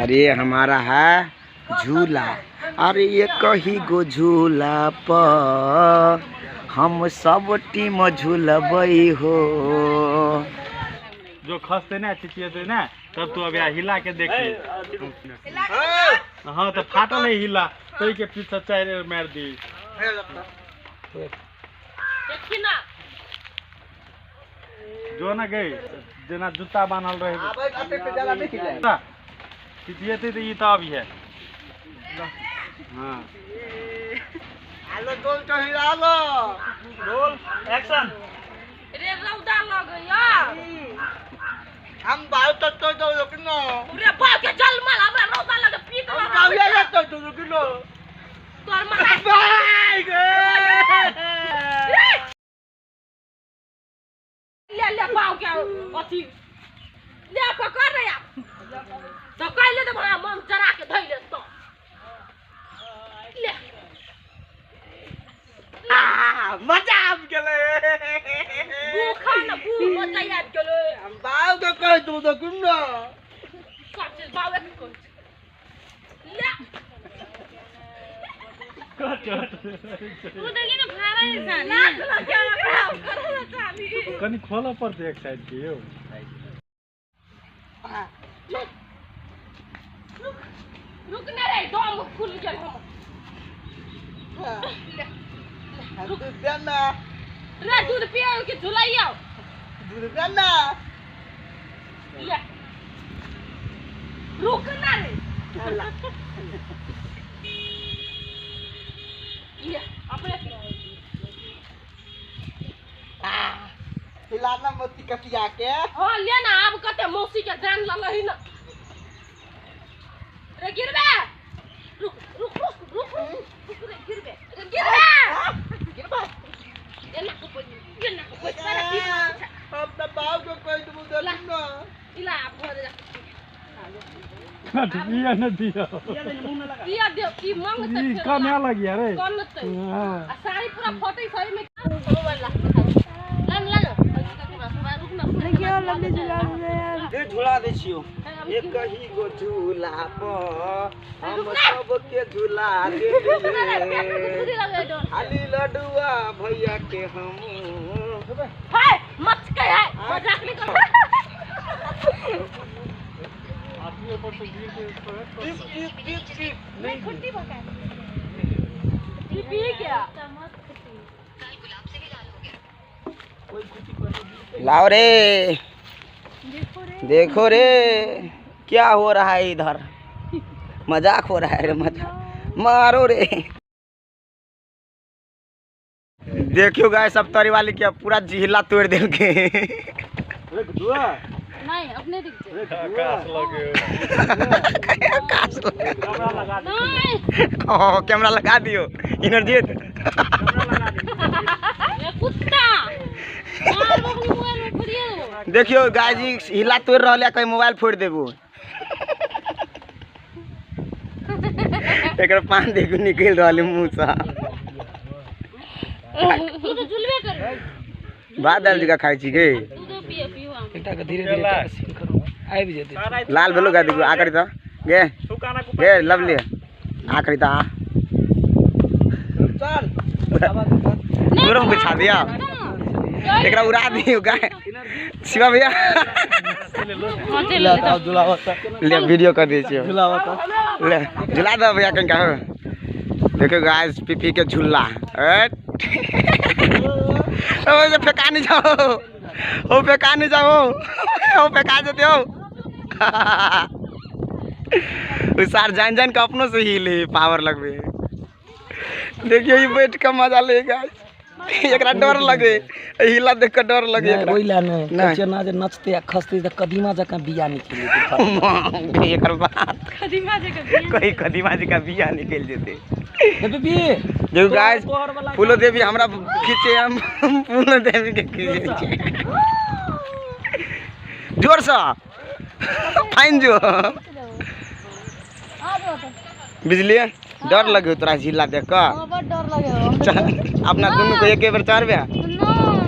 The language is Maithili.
अरे हमारा है झूला। अरे ये कही गो झूला पर हम सब टीम झूलबै हो। जो खसते ना चिचियेते ना तब तू अभी हिला के देखी। हाँ तो फाटल है हिला तई के पीछे चार मार दी। देखी ना जो ना गई जेना जूता बान्हल रहे चिचियेते तो ई तो अभी है। हाँ आलो डोल तो हिला लो रोल एक्शन। रे रौदा लगैया हम बाल तक तो दो रुकनो रे बाल के जल मल हमरा रौदा लगे पीट हम काविया ले तो दो रुकनो तोर मार बाय गे ले ले पाव के अथी ले पकड़ रे आप तो कहले त हमरा मन जरा के धइले तो ले आ मजा आबि गेलै। भूखा न भू मजा आबि गेलै। हम बाल के कह दू रुकनो सब चीज बावे के कहै छै। ले उ देखी ना भाड़ा है साली। लाख लग गया करो चाली कनी खोलऽ पड़तै एक साइड के यौ। रुक रुक ने रे दम खुल गेल हमर। ले दूध देना रे दूध पियो कि झुलाइयो दूध देना ले रुक ना रे ले अपने हिलाना मोती कटिया के। हाँ ले ना आब कते मौसी के जान ललही ना रे गिरबे। रुक रुक रुक रुक रुक रे गिरबे रे गिरबे गिरबे एना को कोई एना को कोई सारा पी हम त बाप को कह दू ना इला आप घर जा दिया न दिया दिया दे ई मांगते ई कने लगिया रे कनते हां आ साड़ी पूरा फटै सही में मोबाइल ला लन लन रुक ना देखियो लवली झूला यार दे झूला दै छियो। एक ही गो झूला पर हम सबके झूला देलिए खाली लडुआ भैया के हम हाय मत के है मजाक नहीं कर। आदमी ऊपर से गिर के टिप टिप टिप टिप नहीं खुट्टी पका ई पी क्या लाओ रे देखो रे क्या हो रहा है इधर। मजाक हो रहा है रे मजाक मारो रे। देखियो गाइस सब तरी वाली क्या पूरा जिहला तोड़ देल के। नहीं अपने दिख जाए आकाश लगे आकाश कैमरा लगा दे। नहीं ओ कैमरा लगा दियो इनरजीत। ये कुत्ता मार बगली मोबाइल में फोड़िए दो। देखियो गाइस जी हिला तोड़ रहल है कहीं मोबाइल फोड़ देबो। एकर पान देखू निकल रहल है मुंह से। तू तो झुलबे कर भात दाल जका खाइ छी गे। तू तो पिए पियो हम एकटा के धीरे धीरे सीन करू आबि जेतै। लाल भेलो गा देखू आ करी त गे गे लवली आ करी त चल पूरा बिछा दिया एकरा उड़ा दियो गाय शिवा भैया। ले वीडियो कर दै छियो ले झुला दो भैया कहीं हो। देखो गाइस पीपी के झूला ओ जे फेंका नहीं जाओ ओ फेंका नहीं जाओ ओ फेंका जेते हो। उ सार जान जान के अपनों से ही ले पावर लगबे। देखियो ई बैठ के मजा ले गाइस। एकरा डर लगे हिला देख के डर लगे एकरा। ओइला नै चना जे नचते आ खसते त कदीमा जकाँ बिया निकलि जेतै। एकर बात कदीमा जकाँ बिया कहीं कदीमा जकाँ बिया निकलि जेतै। बेबी देखो गाइस फूलो देवी हमरा खींचे हम फूलो देवी के खींचे जोर से फाइन जो बिजली डर लगे तोरा झीला देख के। बड़ डर लगे हो। चल अपना दोनों को एक बेर चढ़बे। नहीं।